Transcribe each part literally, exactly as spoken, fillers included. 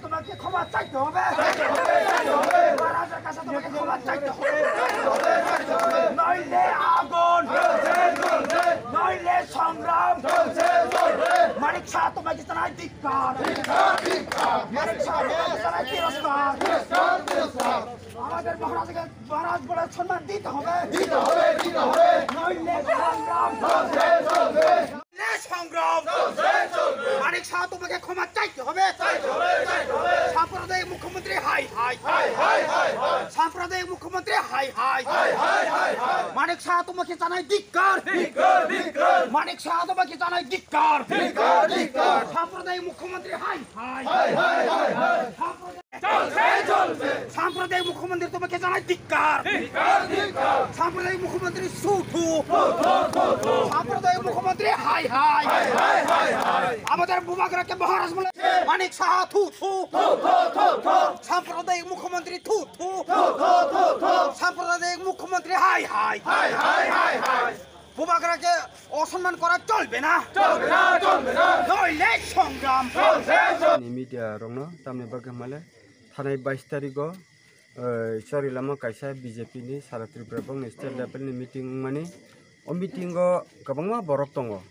তোমাকে ক্ষমা চাইতে হবে। মহারাজের কাছে তোমাকে ক্ষমা চাইতে হবে। নইলে আগুন, নইলে সংগ্রাম। মানিক শাহ তোমাকে জানাই ধিক্কার। মানিক শাহ তোমাকে জানাই তিরস্কার। আমাদের মহারাজকে, মহারাজ বলে সম্মান দিতে হবে। নইলে সংগ্রাম। সংগ্রাম। মানিক শাহ তোমাকে ক্ষমা চাইতে হবে। সাম্প্রদায়িক মুখ্যমন্ত্রী হাই হাই। সাম্প্রদায়িক মুখ্যমন্ত্রী হাই হাই। মানিক শাহ তোমাকে জানাই ধিক্কার। মানিক শাহ তোমাকে জানাই ধিক্কার। সাম্প্রদায়িক মুখ্যমন্ত্রী হাই হাই। সাম্প্রদায়িক মুখ্যমন্ত্রী তোমাকে জানাই ধিক্কার। সাম্প্রদায়িক মুখ্যমন্ত্রী সু থু। সাম্প্রদায়িক মুখ্যমন্ত্রী হাই হাই। আমাদের বুবাগ্রাকে মহারাজ বলে মানিক শাহ থু থু। সাম্প্রদায়িক মুখ্যমন্ত্রী থু থু। সাম্প্রদায়িক মুখ্যমন্ত্রী হাই হাই। বুবাগ্রাকে অসম্মান করা চলবে না। নইলে সংগ্রাম। Ni media rokno tamni bagwi hwnmale thanai bais tarigo, eh, Chorilama kaisa B J P ni sara Tripura bongni state level ni meeting wngmani. O meeting o kwbangma borok tongo.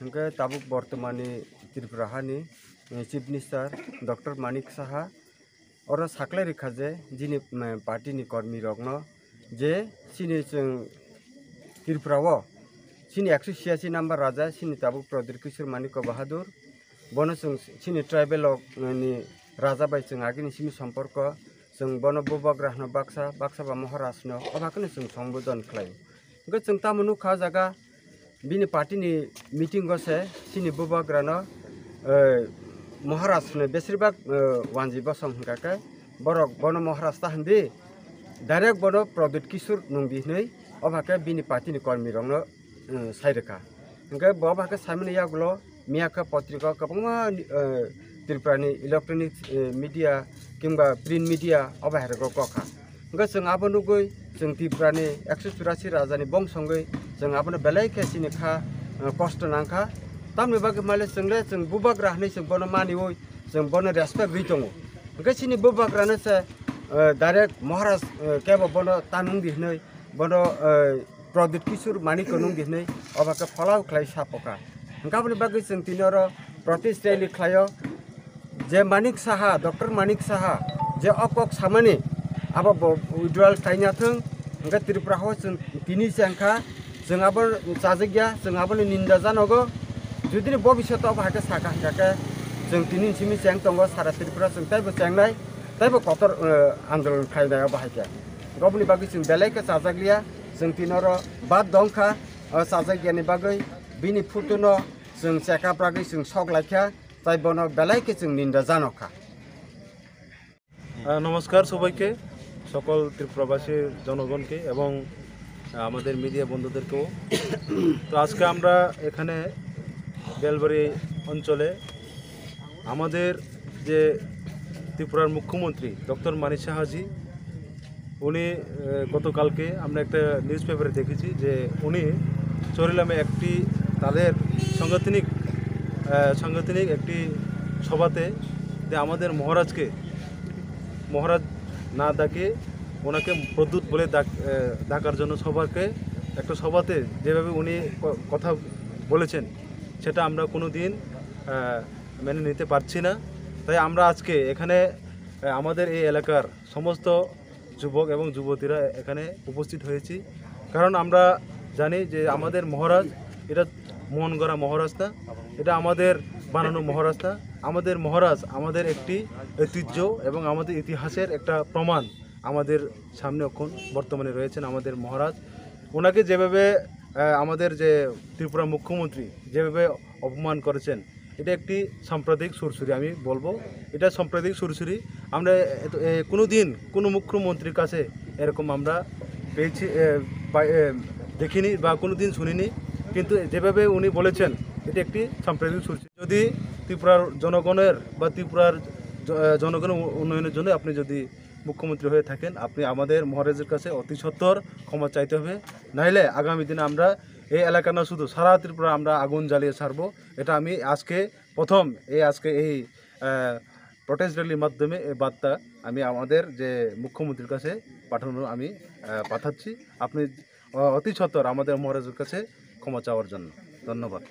Hwnkhe tabuk bortomani Tripura hani, eh, Chief Minister Doctor Manik Saha oro saklai rikha je jini, mm, party ni kormi rokno je chini chwng Tripura o chini ekso chiyasi number raja chini tabuk Pradyut Kishore Manikya Bahadur, bono chwng chini tribal rok, mm, ni raja bai chwng agini simi somporko, chwng bono bubagra hwno baksa, baksa ba Maharaj hwno, obo hakheno chwng sombodon khlai. Hwnkhe chwng tamo nukha o jaga bini party ni meeting o se chini bubagrano, eh, Maharaj hwno besirbak, eh, wanji bosong hwnkha khe borok bono Maharaj ta hwndi direct bono Pradyut Kishore nungdi hwnwi obo hakhe bini party ni kormi rokno, eh, sai rwkha. Hwnkhe bo obo hakhe saimani yagulo miyakha potrika o kwbangma, eh, Tripura ni electronic, eh, media kimba print media obo hai rwgo kokha. Hwnkhe chwng abo nugwi chwng Tripura ni ekso churasi raja ni bongso wngwi chwng abono belai khe chini kha, eh, kosto nangkha. Tamni bagwi hwnmale chwng le chwng bubagra hwnwi chwng bono maniwi chwng bono respect rwi tongo. Hwnkhe chini bubagrano se, eh, direct Maharaj, eh, kebo bono ta nungdi hwnwi bono, eh, Pradyut Kishore Manikya nungdi hwnwi obo khe pholao khlai sapokha. Hwnkhe aboni bagwi chwng tini oro protest rally khlaio. Je Manik Saha, Doctor Manik Saha, je o kok samani, abo bo withdrawal khaina thung, hwnkhe Tripura ho chwng tini se wngkha, chwng abo chajakya, chwng aboni ninda janogo, judini bobisyoto abo hai khe sakha hwnkha khe, chwng tini simi cheng tongo, sara Tripura chwng teibo chengnai, teibo kotor, eh, andolon khainai abo hai khe. Oboni bagwi chwng belai khe chajakliya, chwng tini oro bad dongkha, o chajakyani bagwi bini photo no chwng check up ragwi chwng sok laikha, tai bono belai khe chwng ninda janokha. আহ, নমস্কার সবাইকে, সকল ত্রিপুরাবাসীর জনগণকে এবং, আহ, আমাদের মিডিয়া বন্ধুদেরকেও। তো আজকে আমরা এখানে বেলবাড়ি অঞ্চলে আমাদের যে ত্রিপুরার মুখ্যমন্ত্রী ডক্টর মানিক সাহাজি, উনি, আহ, গতকালকে আমরা একটা নিউজ পেপারে দেখেছি যে উনি চরিলামে একটি তাদের সাংগঠনিক, আহ, সাংগঠনিক একটি সভাতে যে আমাদের মহারাজকে, মহারাজ না ডাকে ওনাকে প্রদ্যুৎ বলে ডাক, আহ, ডাকার জন্য সভাকে, একটা সভাতে যেভাবে উনি ক-, কথা বলেছেন, সেটা আমরা কোনো দিন, আহ, মেনে নিতে পারছি না। তাই আমরা আজকে এখানে, আহ, আমাদের এই এলাকার সমস্ত যুবক এবং যুবতীরা এখানে উপস্থিত হয়েছি, কারণ আমরা জানি যে আমাদের মহারাজ এটা মন গড়া মহারাজ না, এটা আমাদের বানানো মহারাজ না। আমাদের মহারাজ আমাদের একটি ঐতিহ্য এবং আমাদের ইতিহাসের একটা প্রমাণ আমাদের সামনে এখন বর্তমানে রয়েছেন আমাদের মহারাজ। ওনাকে যেভাবে, আহ, আমাদের যে ত্রিপুরা মুখ্যমন্ত্রী যেভাবে অপমান করেছেন, এটা একটি সাম্প্রদায়িক সুরসুরি আমি বলবো। এটা সাম্প্রদায়িক সুরসুরি। আমরা এত, এ, কোনো দিন কোনো মুখ্যমন্ত্রীর কাছে এরকম আমরা পেয়েছি, এ, পা-, এ, দেখিনি বা কোনো দিন শুনিনি। কিন্তু যেভাবে উনি বলেছেন, এটা একটি সাম্প্রদায়িক সুরসুরি। যদি ত্রিপুরার জনগণের বা ত্রিপুরার জ-, এ, জনগণের উ-, উন্নয়নের জন্য আপনি যদি মুখ্যমন্ত্রী হয়ে থাকেন, আপনি আমাদের মহারাজের কাছে অতি সত্বর ক্ষমা চাইতে হবে, নাইলে আগামী দিনে আমরা এই এলাকা না শুধু সারা ত্রিপুরা আমরা আগুন জ্বালিয়ে ছাড়বো। এটা আমি আজকে প্রথম, এই আজকে এই, আহ, প্রোটেস্ট র্যালির মাধ্যমে এই বার্তা আমি আমাদের যে মুখ্যমন্ত্রীর কাছে পাঠানো আমি আহ, পাঠাচ্ছি। আপনি আহ, অতি সত্বর আমাদের মহারাজের কাছে ক্ষমা চাওয়ার জন্য। ধন্যবাদ।